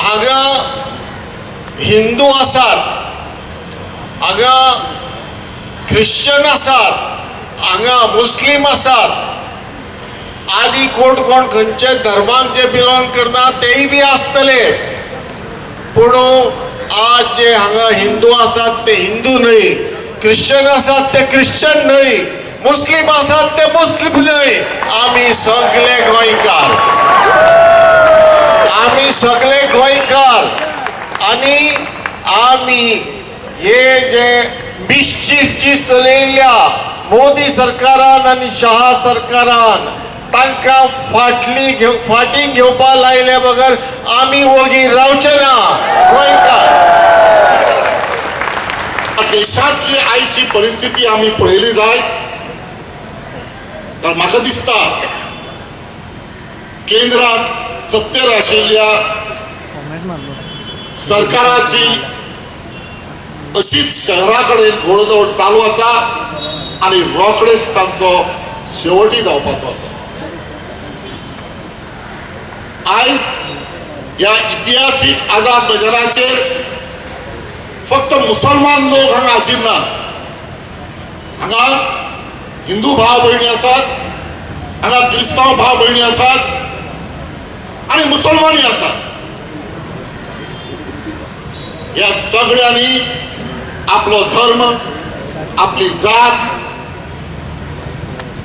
हांगा हिंदू आसात, हांगा ख्रिश्चन आसात, हांगा मुस्लीम आसात आनी कोण कोण खंयचे धर्माक जे बिलोंग करना तेय बी आसतले. पूण आज जे हांगा हिंदू आसात ते हिंदू न्हय, ख्रिश्चन आसात ते ख्रिश्चन न्हय, मुस्लीम आसात ते मुस्लीम न्हय. आमी सगळे गोंयकार, आमी सगळे गोंयकार. आनी आमी हे जे मिसचीफ जी चलयल्या मोदी सरकारान आनी शहा सरकारान, तांकां फाटली घेव फाटीं घेवपा लायले बगर आमी वोगी रावचे ना गोंयकार. देशांतली आयची परिस्थिती आमी पळयली जायत तर म्हाका दिसता केंद्रात सत्तेर आशिल्ल्या सरकाराची अशीच शहरा कडेन घोडदौड चालू आसा आनी रोखडेच तांचो शेवटी जावपाचो आसा. आयज ह्या इतिहासीक आझाद मैदानाचेर फक्त मुसलमान लोक हांगा हाजीर नात, हांगा हिंदू भाव भयणी आसात, हांगा क्रिस्तांव भाव भयणी आसात आनी मुसलमानूय आसात. ह्या सगळ्यांनी आपलो धर्म, आपली जात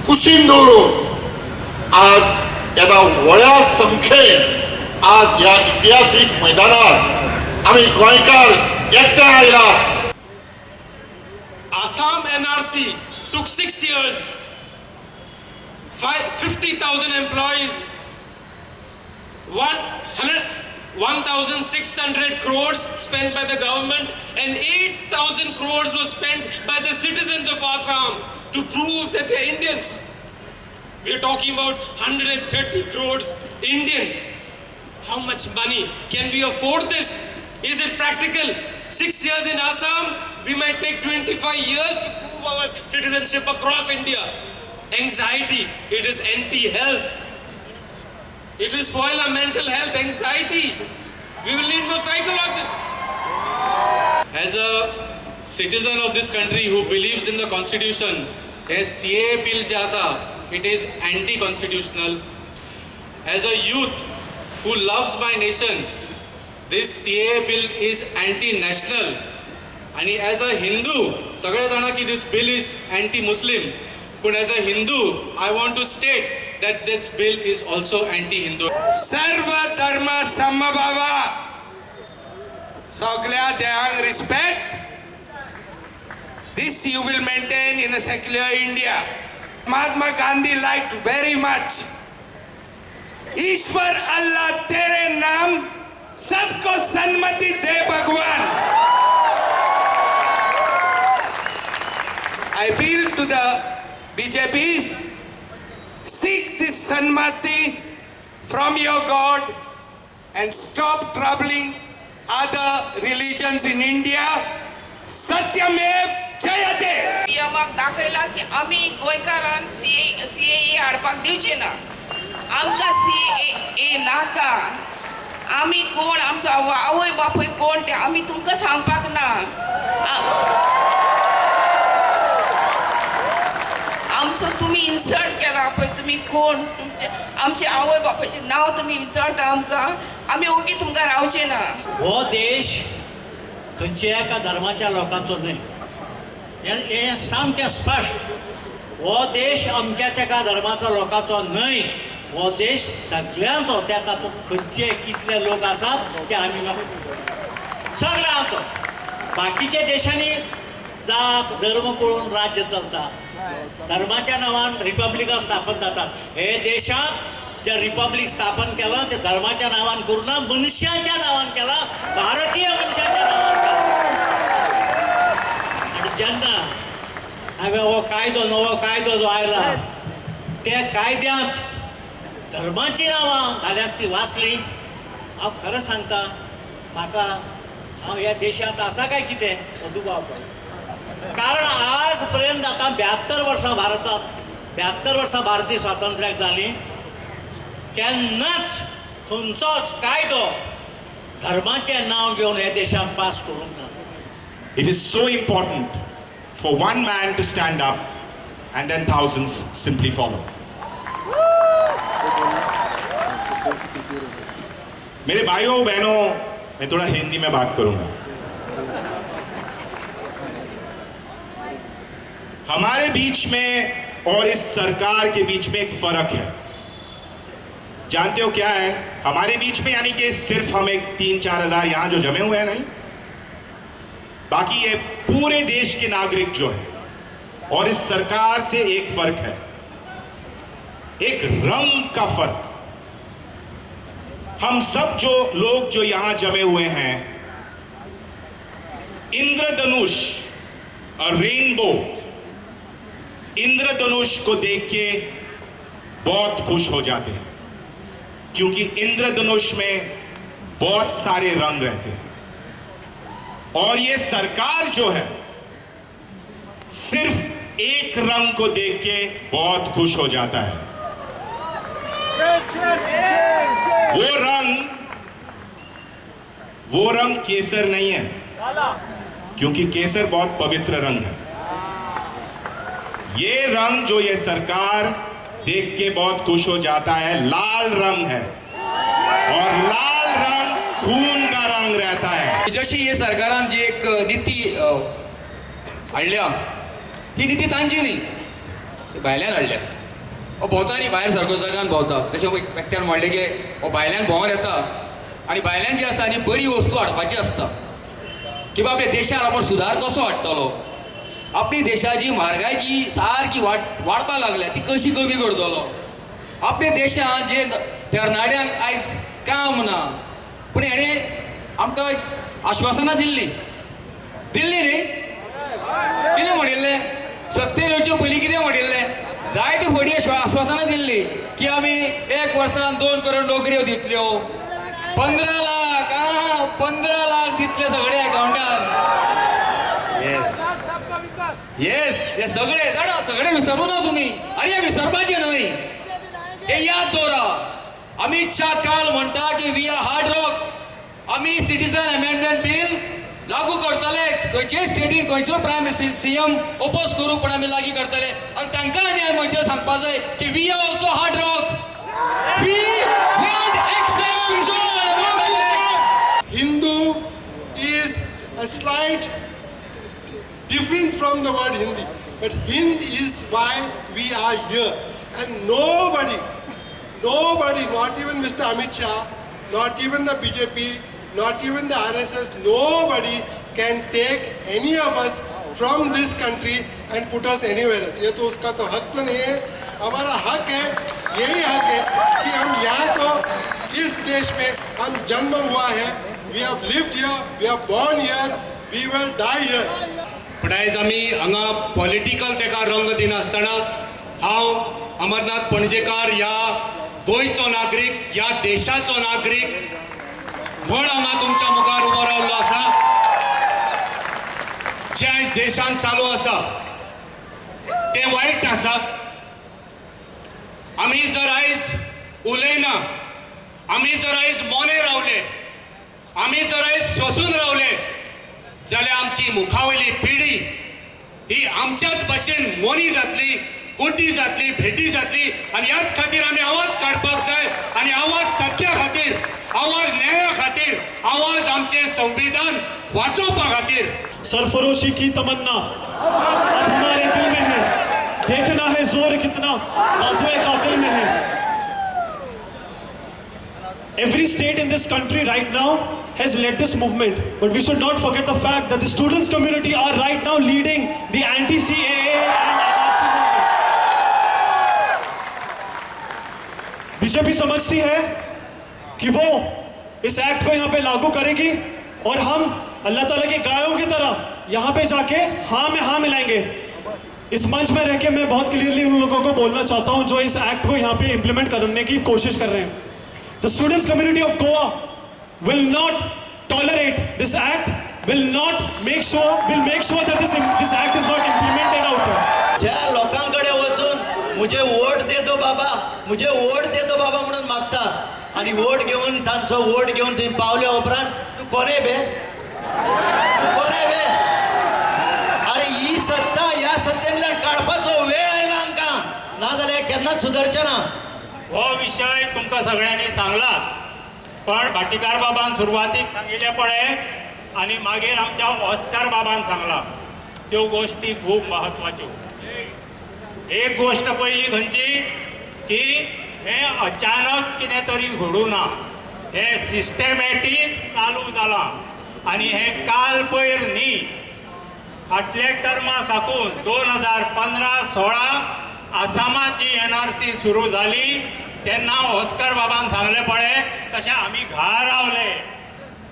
कुशीन दवरून आज येदा व्हडा संख्येन आज ह्या इतिहासीक मैदानार आमी गोंयकार एकठांय आयला. Assam NRC took 6 years, 50,000 employees, 1,600 crores spent by the government, and 8,000 crores was spent by the citizens of Assam to prove that they're Indians. We are talking about 130 crores Indians. How much money can we afford this? Is it practical? 6 years in Assam, we might take 25 years to prove our citizenship across India. Anxiety, it is anti-health. It will spoil our mental health, anxiety. We will need more psychologists. As a citizen of this country who believes in the constitution, हे CAA bill जे आसा, it is anti-constitutional. As a youth who loves my nation, this CAA bill is anti-national. आणि as a Hindu, सगळे जाणा की this bill is anti-Muslim. पूण as a Hindu, I want to state that this bill is also anti-Hindu. सर्व धर्म समभावा, सगळ्या देहांक respect. This you will maintain in a secular India. Mahatma Gandhi liked very much. ईश्वर अल्लाह तेरे नाम, सबको सन्मति दे भगवान. I appeal to the BJP, seek this sanmati from your God and stop troubling other religions in India. Satyamev Jayate. पीएमाक दाखयला की आमी गोंयकारान C ए हाडपाक दिवचे ना. आमकां सी ए नाका. आमी कोण, आमचो आवय बापूय कोण ते आमी तुमकां सांगपाक ना. आमचो तुमी इन्सल्ट केला पळय, तुमी कोण, तुमचे आमचे आवय बापायचें नांव तुमी विचारता आमकां, आमी ओगी तुमकां रावचे ना. हो देश खंयच्या एका धर्माच्या लोकांचो न्हय, हें सामकें स्पश्ट. हो देश अमक्याच्या एका धर्माचो लोकांचो न्हय, हो देश सगळ्यांचो. त्या तातूंत खंयचे कितले लोक आसात ते आमी सगळ्यांचो. बाकीच्या देशांनी जात धर्म पळोवन राज्य चलता, धर्माच्या नांवान रिपब्लिकां स्थापन जातात. हे देशांत जे रिपब्लीक स्थापन केलां ते धर्माच्या नांवान करूं ना, मनशाच्या नांवान केलां, भारतीय मनशाच्या नांवान केलां. आनी जेन्ना हांवें हो कायदो, नवो कायदो जो आयला त्या कायद्यांत धर्माचीं नांवां घाल्यात ती वाचली, हांव खरें सांगता म्हाका हांव ह्या देशांत आसा काय कितें हो दुबाव पडलो. कारण आज पर्यंत आतां 72 वर्सां भारतांत, 72 वर्सां भारतीय स्वातंत्र्याक जालीं, केन्नाच खंयचोच कायदो धर्माचें नांव घेवन हे देशान पास करूंक ना. It is so important for one man to stand up and then thousands simply follow. मेरे भाइयों बहनों, मैं थोड़ा हिंदी में बात करूंगा। हमारे बीच में और इस सरकार के बीच में एक फर्क है। जानते हो क्या है हमारे बीच में? यानी कि सिर्फ हम एक 3-4 हजार यहां जो जमे हुए हैं नहीं, बाकी ये पूरे देश के नागरिक जो है, और इस सरकार से एक फर्क है, एक रंग का फर्क। हम सब जो लोग जो यहां जमे हुए हैं, इंद्रधनुष और रेनबो, इंद्रधनुष को देख के बहुत खुश हो जाते हैं, क्योंकि इंद्रधनुष में बहुत सारे रंग रहते हैं। और ये सरकार जो है सिर्फ एक रंग को देख के बहुत खुश हो जाता है। वो रंग केसर नहीं है, क्योंकि केसर बहुत पवित्र रंग है। ये रंग जो ये सरकार देख के बहुत खुश हो जाता है, लाल रंग है, और लाल रंग खून का रंग रहता है। जशी हे सरकारान जी एक नीती हाडल्या, ही नीती तांची न्ही, भायल्यान हाडल्या। हो भोंवता न्ही भायर सारको जगान भोंवता, तशें व्यक्त्यान म्हणलें की हो भायल्यान भोंवन येता आनी भायल्यान जी आसा आनी बरी वस्तू हाडपाची आसता की बाबा आपल्या देशान आपूण सुदार कसो हाडटलो, आपली देशाची म्हारगाय जी सारकी वाडपाक लागल्या ती कशी कमी करतलो, आपल्या देशान जे तरणाट्यांक आयज काम ना, पूण हेणें आमकां आश्वासनां दिल्ली दिल्ली न्ही, कितें म्हणिल्लें सत्तेर येवचे पयलीं, कितें म्हणिल्लें, जायते फावटी आश्वासनां दिल्ली की आमी एक वर्सान 2 करोड नोकऱ्यो दितल्यो, 15 लाख 15 लाख दितले सगळे अकाउंटार। येस येस, हे सगळे जाणा, सगळे विसरू ना तुमी, आनी हे विसरपाचें न्हय, हे याद दवरा। अमित शाह काल म्हणटा की we are hard rock, आमी सिटीजन अमेंडमेंट बील लागू करतलेच, खंयचेय स्टेटीन खंयचो प्रायम सीएम ओपोज करूं पण आमी लागू करतले। आनी तांकां आमी म्हणचे सांगपा जाय की we are also hard rock, we won't accept. Hindu is a slight difference from the word Hindi, but Hind is why we are here, and nobody, nobody, not even Mr. Amit Shah, not even the BJP, not even the RSS, nobody can take any of us from this country and put us anywhere else. ये तो उसका तो हक तो नहीं है, हमारा हक है, यही हक है कि हम यहाँ तो इस देश में हम जन्म हुआ है, we have lived here, we are born here, we will die here. पण आयज आमी हांगा पॉलिटिकल तेका रंग दिनासतना हांव अमरनाथ पणजेकार ह्या गोंयचो नागरीक, ह्या देशाचो नागरीक म्हण हांगा तुमच्या मुखार उबो रावल्लो आसा। जें आयज देशांत चालू आसा तें वायट आसा। आमी जर आयज उलयना, आमी जर आयज मोने रावले, आमी जर आयज सोसून रावले जाल्यार आमची मुखावयली पिढी ही आमच्याच भाशेन मोनी जातली, गुड्डी जातली, भेटी जातली। आनी ह्याच खातीर आमी आवाज काडपाक जाय, आनी आवाज सत्या खातीर, आवाज न्याया खातीर, आवाज आमचें संविधान वाचोवपा खातीर। सरफरोशी की तमन्ना अब हमारे दिल में है, देखना है जोर कितना बाजुए कातिल में है। Every state in this country right now has led this movement, but we should not forget the fact that the students community are right now leading the anti-CAA and NRC movement. BJP समझती है कि वो इस act को यहाँ pay लागू करेगी और हम अल्लाह ताला की गायों की तरह यहाँ पे जाके हाँ में हाँ मिलाएंगे। इस मंच में रह के मैं बहुत क्लियरली उन लोगों को बोलना चाहता हूँ जो इस एक्ट को यहाँ पे इम्प्लीमेंट करने की कोशिश कर रहे हैं। The students community of Goa will not tolerate this act, will not make sure, will make sure that this act is not implemented out there. ज्या लोकांकडे वचून मुझे वोट दे दो बाबा, मुझे वोट दे दो बाबा म्हणून मागता, आनी वोट घेवन तांचो वोट घेवन थंय पावल्या उपरांत तूं कोणे बे, तूं कोणे बे? अरे ही सत्ता ह्या सत्तेंतल्यान काडपाचो वेळ आयला आमकां, नाजाल्यार केन्नाच सुदरचें ना. हो विशय तुमकां सगळ्यांनी सांगलात, पण भाटीकार बाबान सुरवातीक सांगिल्लें पळय आनी मागीर आमच्या ऑस्कर बाबान सांगलां, त्यो गोश्टी खूब म्हत्वाच्यो. एक गोश्ट पयली खंयची की हें अचानक कितें तरी घडूं ना, हें सिस्टमॅटीक चालू जालां आनी हें काल पयर न्ही, फाटल्या टर्मा साकून 2015-16 आसामात जी NRC सुरू जाली तेन्ना ऑस्कर बाबान सांगलें पळय तशें आमी घाळ रावले.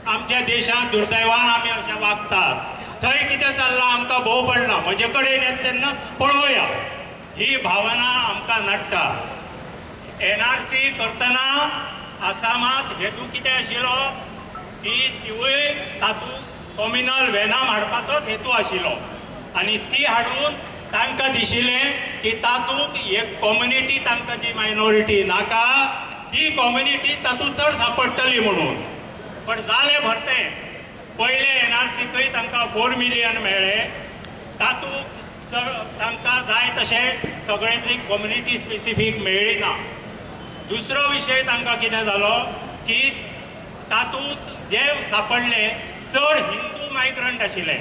आमच्या देशांत दुर्दैवान आमी अशें वागतात, थंय कितें चल्लां आमकां भोव पडना, म्हजे कडेन येता तेन्ना पळोवया, ही भावना आमकां नडटा. NRC करतना आसामात हेतू कितें आशिल्लो की तिवूय तातूंत कॉम्युनल वेनाम हाडपाचोच हेतू आशिल्लो आनी ती हाडून तांकां दिशिल्लें की तातूंत एक कॉम्युनिटी तांकां जी मायनॉरिटी नाका ती कॉम्युनिटी तातूंत चड सापडटली म्हणून. पण जालें भरतें, पयले NRCकय तांकां 4 मिलियन मेळ्ळे, तातूंत चड तांकां जाय तशें सगळें कॉम्युनिटी स्पेसिफीक मेळ्ळी ना. दुसरो विशय तांकां कितें जालो की तातूंत जे सापडले चड हिंदू मायग्रंट आशिल्ले,